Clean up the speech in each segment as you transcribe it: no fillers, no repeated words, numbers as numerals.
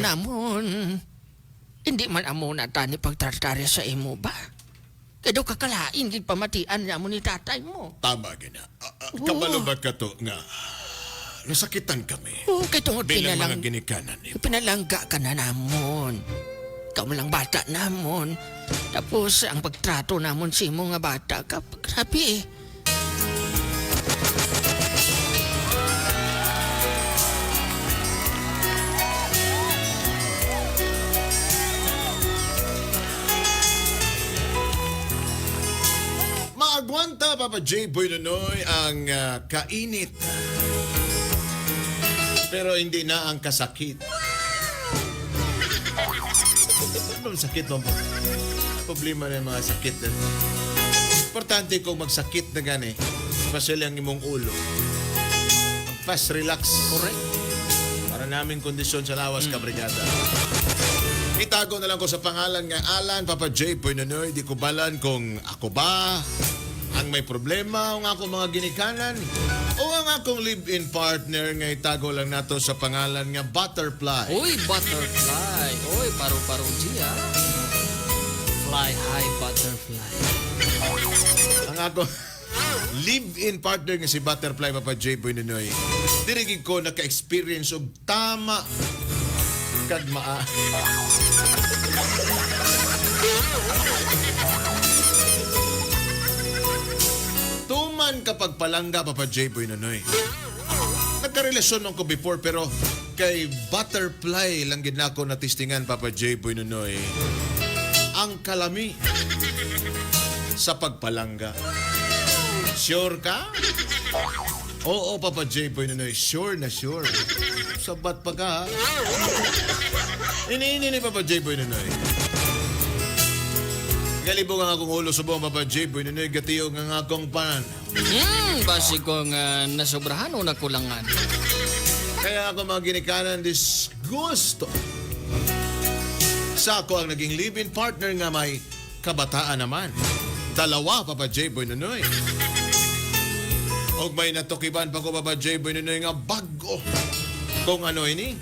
Namon. Hindi man amo na tani pagtartari sa imo ba? Kaya daw kakalain gid pamatian niya mo ni tatay mo. Tama gina. Kabalo ba ka to nga nasakitan kami Oo, kay tungod bilang pinalang mga ginikanan nimo. Pinalangga ka na namon. Ikaw man lang bata namon. Tapos ang pagtrato namon sa imo nga bata ka, grabe eh. Maagwanta, Papa J. Boy Nonoy, ang kainit. Pero hindi na ang kasakit. Anong sakit mo? Problema na yung mga sakit. Na. Importante kung magsakit na gani, especially ang imong ulo. Fast relax. Correct. Para naming kondisyon sa lawas, kabrigada. Itago na lang ko sa pangalan nga Alan, Papa J. Boy Nonoy, di ko balan kung ako ba ang may problema o ang akong mga ginikanan o ang akong live-in partner nga itago lang nato sa pangalan nga Butterfly. Uy, butterfly. Uy, paru-paro G, ah. Fly high butterfly. Ang ako live-in partner nga si Butterfly, Papa J. Boy Nonoy. Dirigig ko naka-experience og tama kag maa. Tuman kapag palangga, Papa J. Boy Nonoy. Nagkarelasyon man ko before pero kay Butterfly lang gid nako natistingan, Papa J. Boy Nonoy. Ang kalami sa pagpalangga. Sure ka? Oo, Papa J. Boy Nonoy. Sure na sure. Sabat pa ka, ha? Iniini ni Papa J. Boy Nonoy. Galibog ang akong ulo subong, Papa J. Boy Nonoy. Gatiyog ang akong panan. Basi ko nga nasobrahan o nakulangan. Kaya ako mga ginikanan disgusto. Sa ako ang naging live-in partner nga may kabataan naman. Dalawa, Papa J. Boy Nonoy. Og may natukiban pa ko, Papa J. Boy Nonoy, nga bago. Kung ano ini?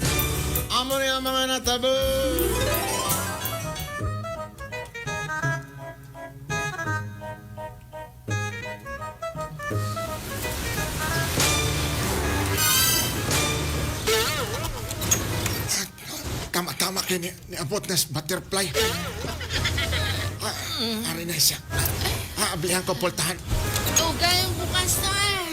Amo ni ang mga natabo! Tama-tama kay ni abot na butterfly. Ah, ari na siya. Ah, ablihan ko pultahan. Dugay, bukas na eh.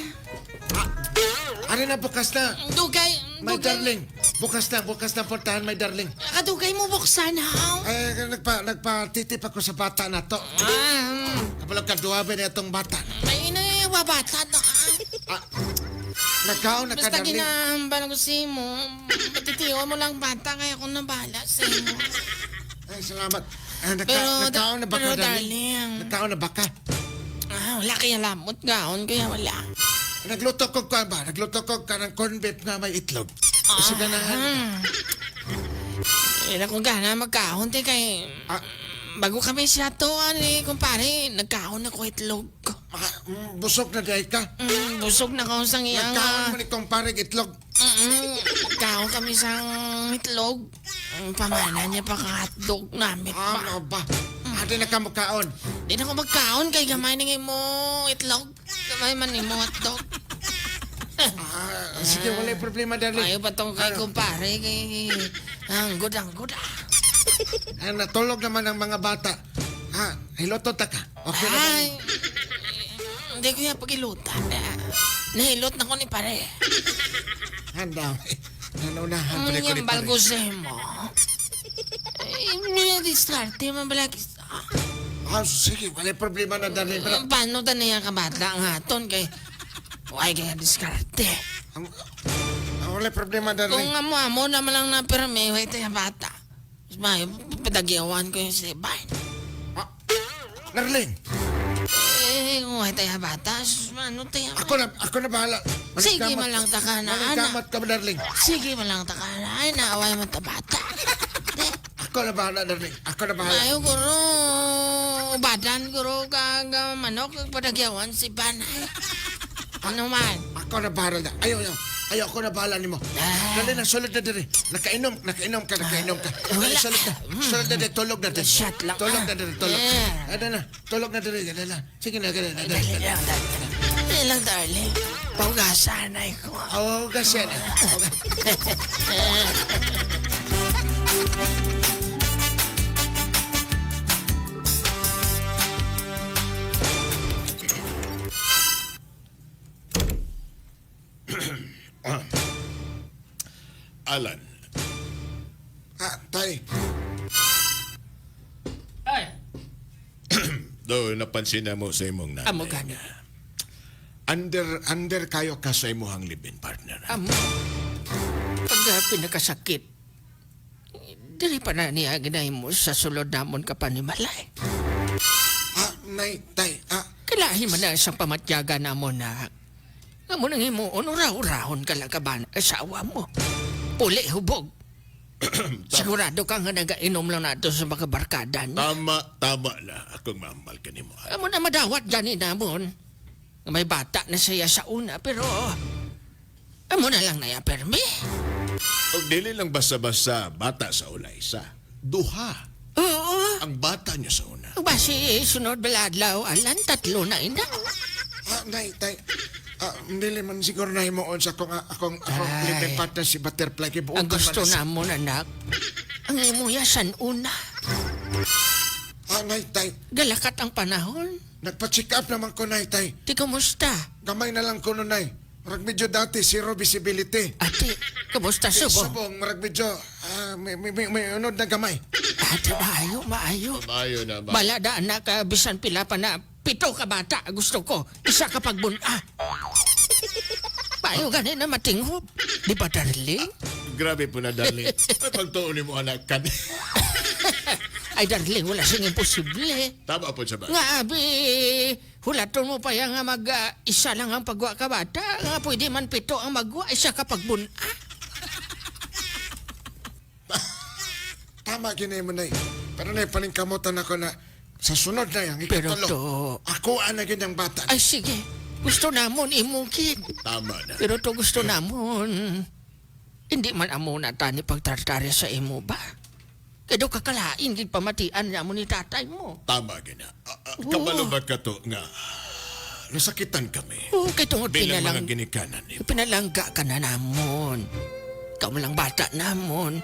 Ari na, bukas na. Dugay, My dugay. darling. Bukas na pultahan, my darling. Kadugay mo buksan, ha? Eh, nagpatitip ako sa bata na to. Ah, Kapalag kaduha ba na itong bata? ay, ina, babata na. Ah, nagkaon na ka, Basta darling. ginahambal ko sa imo, patitiwan mo lang bata, kaya ako nabahala sa imo. Ay, salamat. Ah, Pero, nagkaon na ba ka, pero, darling? darling. Nagkaon na ba ka? Ah, wala kaya lamot gaon, kaya wala. Nagluto ko ka ba? Nagluto ko ka ng corned beef na may itlog. Kasi ganahan. Wala ko gana magkaon, te, kay Ah, bago kami siya to, ani, kumpare, nagkaon ako itlog. busog na dahil ka. Busog na ko sa iyang... Nagkaon mo ni kumparing itlog. Kaon kami sa itlog. Pamana niya pa ka hotdog namin pa. Ano ba? Ate na ka mukaon. Di na ko magkaon kay gamay na mo itlog. Gamay man nimo hotdog. Ah, sige, wala yung problema, darling. Ayaw pa tong kay kumpare kay ang good ah. Ah, natulog naman ang mga bata. Ah, hiloto ta ka. Okay na. Ay, hindi ko yan pagilutan. Nahilot na ko ni pare. Handa. Nanaunahan Ano pa rin ko ni yung pare. balgose mo? Eh, diskarte man pala. Ah, sige, wala yung problema na, darling. Pero, Paano ta na yung kabata ang haton kay... Why kaya diskarte? wala yung problema, darling. Kung amo-amo naman lang na pero may way tayo bata. Mas maayo, padagyawan ko yung sibay. Ah, darling, Eh, kung way tayo bata, sus, ano tayo? ako na bahala. Sige, Maningkamot- malang taka na, Maningkamot ka, darling. Sige, malang taka na. Ay, naaway man ta bata. Ako na bahala, darling. Ako na bahala. Ayaw guro, badan guro kag manok kag padagyawan si Banay. Ano man? Ako na bahala. Ayaw, ayaw. Ayaw ko na bahala nimo. Ah. Dali na, sulod na diri. Nakainom, nakainom ka, nakainom ka. Wala. Dali, sulod na. Sulod na diri, tulog na diri. Shot lang, Tulog ah. na diri, tulog. Yeah. Ada na, tulog na diri, dali na. Sige na, dali na, dali Dali na. lang, darling. Dali lang, darling. Paugasan ay ko. Oh, kasi na. Alan, Ah, tay. Ay, do napansin na mo sa imong nanay. amo gani. Under kayo ka sa imuhang living partner. Amo. Pag pinakasakit, dili pa na niya ginahimo sa sulod namon ka panimalay. Ah, nay, tay. Ah, Kailahin man na isang pamatyaga namon na amo nang himuon, ura-urahon ka lang ka ba asawa mo. Puli hubog. Sigurado ka nga nagainom lang nato sa mga barkada niya. Tama, tama na. Akong maambal ka nimo. Amo na madawat gani namon. Nga may bata na siya sa una, pero amo na lang na permi. Og dili lang basta-basta bata sa una isa. Duha. Oo. Ang bata niya sa una. Basi sunod baladlaw, alan, tatlo na ina. ah, nay, tay. Ah, dili man siguro na himuon sa akong akong akong Ay. living partner si Butterfly kay buotan Ang gusto man na sa- namon, anak, ang imuyasan una. Ah, nay, tay. Galakat ang panahon. Nagpa-check up naman ko, nay, tay. Di kumusta? Gamay na lang ko nun, nay. Marag medyo dati, zero visibility. Ate, kumusta subo? Subong, marag medyo, ah, may unod na gamay. Ate, maayo, maayo. Mayo na ba? Balada, anak, bisan pila pa na pito ka bata, gusto ko. Isa ka pagbuna. Payo gani na matinghop. Di ba, darling? Grabe po na, darling. Ay, pagtuon ni mo anak kan. Ay, darling, wala siyang imposible. Tama po siya ba? Nga, abi, hulaton mo pa yan nga mag, isa lang ang pagwa ka bata. Nga, pwede man pito ang magwa, isa ka pagbuna. Tama gini mo, nay. Pero nay, paningkamutan ako na sa sunod na yang Pero ikatulo. to, Ako ang naging ang bata. ay sige, gusto namon imukid. Tama na. Pero to gusto namon. Hindi man amo na tani pagtartari sa imo ba? Kaya daw kakalain gid pamatian niya mo ni tatay mo. Tama gina. Kabalo ba ka to nga nasakitan kami Oo, kay tungod bilang pinalang, mga ginikanan ni pinalangga ka na namon. Ikaw man lang bata namon.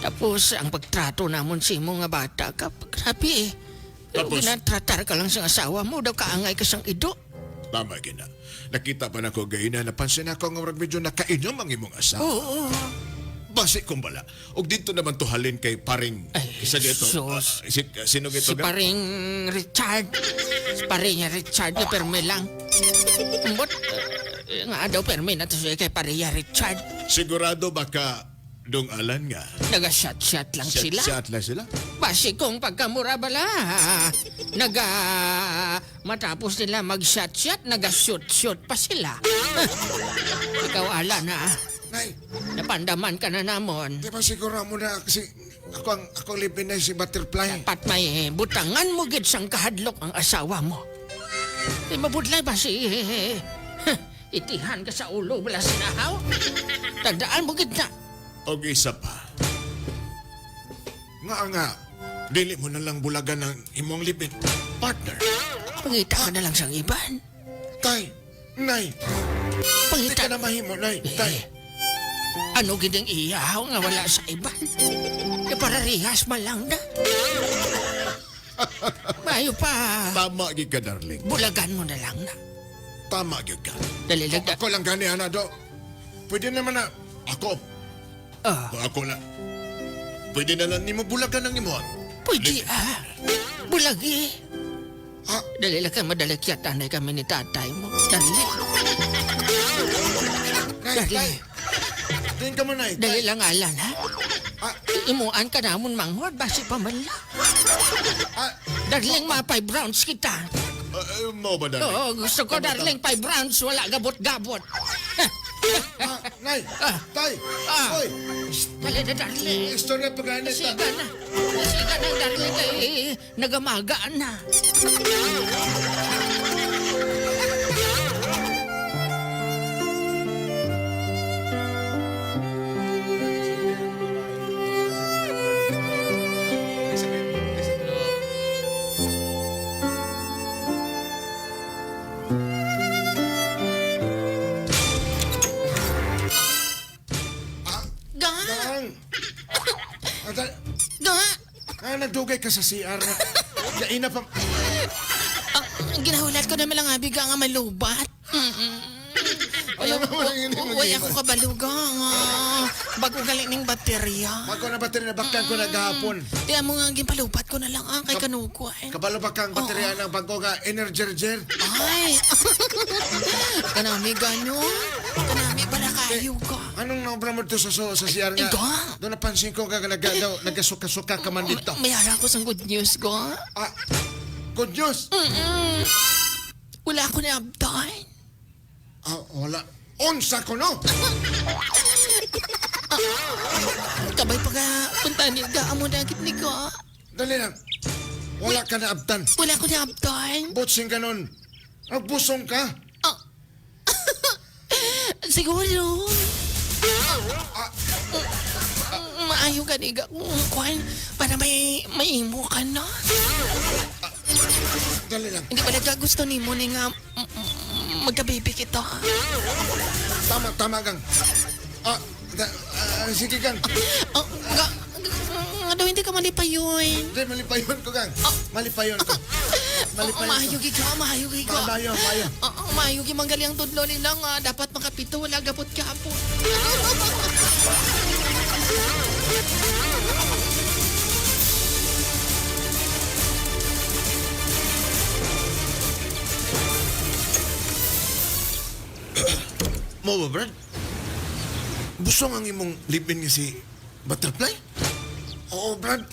Tapos ang pagtrato namon sa imo nga bata ka, grabe eh. Pero Tapos- ginatratar ka lang sa asawa mo, daw kaangay ka sang ido. Tama gina. Nakita pa nako gayina napansin ako nga murag medyo nakainom ang imong asawa. Oo. Basi kung bala. Og dito naman to halin kay paring Ay, isa dito. sus. Sino gito Si paring Richard. Si paring Richard nga perme lang. Ambot, nga daw perme na to siya kay pareha Richard. Sigurado baka dong alan nga. Naga-shot-shot lang sila. Shot lang sila. Basi kung pagkamura bala, naga matapos nila mag-shot-shot, naga-shoot-shoot pa sila. Ikaw ala na, Nay, napandaman ka na namon. di ba siguro mo na kasi ako ang ako living na si Butterfly. Dapat may butangan mo gid sang kahadlok ang asawa mo. Di mabudlay ba si itihan ka sa ulo wala sinahaw? Tandaan mo gid na. Og isa pa. Nga nga, Dili mo na lang bulagan ang imong libin partner. Pangita ka na lang sang iban. tay, nay, di Pangita ka na mahimo, nay, tay. Eh, ano gid ang iyaw nga wala sa iban? E para rihas man lang na. Mayo pa, Tama gid ka darling. bulagan mo na lang na. Tama gid ka. Dali lang na. Ako lang gani, ana do. Pwede naman na, Ako, Ah, ako na. Pwede na lang nimo bulagan ang imong. pwede ah. Bulagi. ah, Dali lang ka madalakyat anay kami ni tatay mo. Dali. nay, Dali. tay. Tingin ka mo, nay. Dali lang alan ha. Ah, Imuan ka namon manghod basi pa man lang. ah, Darling, mga 5 rounds kita. Mo ba darling? Oo, gusto ko darling 5 rounds. Wala gabot-gabot. ah, nay, tay, Ah. oy, Dali na darling. istorya pa gani, ta. Siga na. Siga na darling kay nagamaga na. Ga! Ah, nagdugay ka sa CR na. Yaina pa. Ang ginahulat ko naman lang abi ga nga malubat. Alam mo lang yun yung Uy, ako kabaluga nga. Bago gali ning baterya. Bago na baterya, nabaktan ko na gahapon. Di mo nga gimpalubat ko na lang ah, kay kanuko eh. Kabalo ba kang baterya ng bago nga energizer? Ay! Kanami gano. Kanami pala kayo ka. Anong naobra mo dito sa CR nga? Ikaw? Doon napansin ko ka nagasuka-suka ka man dito. Mayara ko sa good news ko. Ah, good news! Wala ko na abdan. Ah, wala. Unsa ko no? Kabay pa ka, punta ni ga amo na gid ni ka. Dali lang. Wala ka na abtan. Wala ko na abdan. Butsing ka nun. Nagbusong ka. Ah. Siguro. Ah. Maayo ka ni ga kung kwan para may imo ka na. Dali lang. Hindi pala ka gusto ni mo ni nga magka-baby kita. Tama, tama gang. Ah, sige gang. Oh, ga, nga daw hindi ka malipayon. Hindi, malipayon ko gang. Malipayon ko. Malipayon Maayo ko. gi ka, maayo gi ka. Maayo, maayo. Oo, maayo gi manggali ang tudlo nila nga dapat makapito wala gapot gapon. Mo ba, Brad? Busong ang imong live-in nga si Butterfly? Oo, Brad.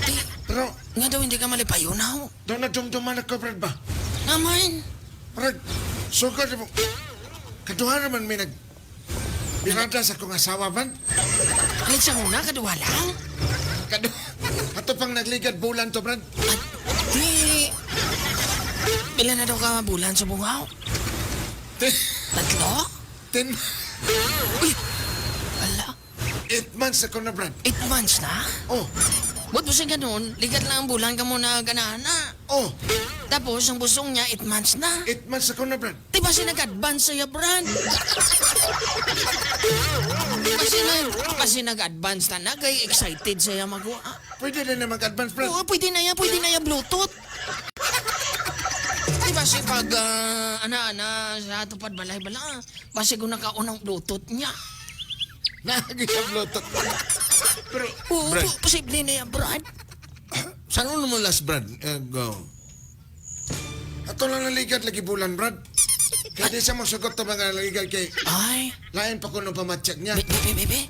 Di, Pero, nga daw hindi ka malipayon ha. doon na dumduman ako, Brad ba? Naman. Brad, sugod mo. Kaduha naman may nag... Birada sa kong asawa, Brad. Alin sa una, kaduha lang. Kaduha. Ato pang nagligad bulan to, Brad. At di, pila na daw ka bulan sa bungaw? Tatlo? 10, Uy, ala, 8 months ako na, Brad. 8 months na? Oh, Ba't mo siya ganun? Ligat lang ang bulan ka muna ganahan na. oh, Tapos, ang busong niya, 8 months na. 8 months ako na, Brad. Di ba siya nag-advance sa'yo, Brad? Kasi nag-advance na na, kay excited siya magawa. Pwede na na mag-advance, Brad. Oo, pwede na yan Bluetooth. Di ba si pag, ana-ana, sa tupad balay bala, basi kung nakaunang Bluetooth niya. Nagi sa Bluetooth. Pero, Oo, Brad, posible na yan, Brad. saan mo naman last, Brad? Eh, go. Ato lang naligad lagi bulan, Brad. Kaya di siya mo sugot to mga naligad kay Ay, lain pa ko nung pamatsyag niya. be, be, be, be.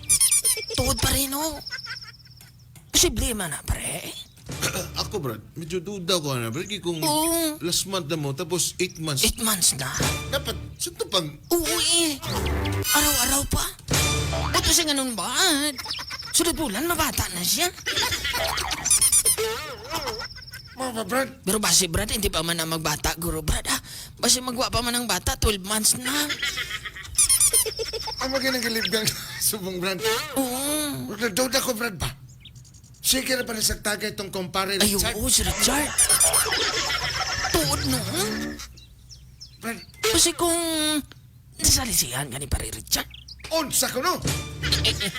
Tuod pa rin, oh. Posible man na, pre. Ako, Brad, medyo duda ko na, Brad. Kaya kung Oo. last month na mo, tapos 8 months. 8 months na. Dapat, saan to pang... Oo eh. Araw-araw pa. Ba't ba siya ganun ba? Sunod bulan, mabata na siya. Mga ba, Brad? Pero base, Brad, hindi pa man na magbata, guro, Brad, ah. Base magwa pa man ang bata, 12 months na. Ang magandang gang subong, Brad. Oo. Nagduda ko, Brad ba? Sige na pa rin sa tagay itong kumpare. Ay, Richard. oo, si Richard. Tuod noon. Brad, Kasi kung nasalisihan ka ni pare Richard. unsa ko no? Eh, eh,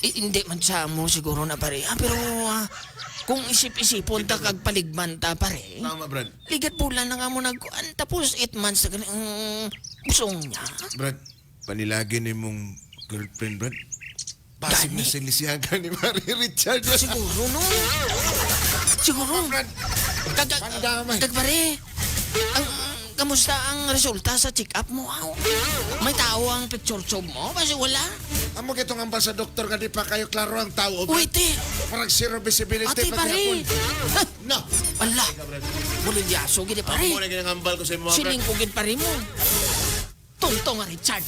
eh, hindi man sa mo siguro na pare. Ah, pero kung isip-isipon ta kag paligman ta pare. Tama, Brad. Ligat bulan na nga mo nagkuan. Tapos 8 months na ganun busong niya. Brad, panilagin ni mong girlfriend, Brad. Basig Gani. na silisihan ka ni Mary Richard. Brad. Siguro no. Siguro. Brad, Kag, Pandamay. kag pare, ang, kamusta ang resulta sa check-up mo? Aw? May tao ang picture tube mo? Kasi wala. amo kitong ambal sa doktor nga di pa kayo klaro ang tao. Brad. Wait eh. Parang zero visibility Ate pa pare. gihapon. No! Ala. Bulilyaso gid pare. Ako na ginangambal ko sa imo, Brad. Siling ko gid pare mo. Tungtong nga Richard.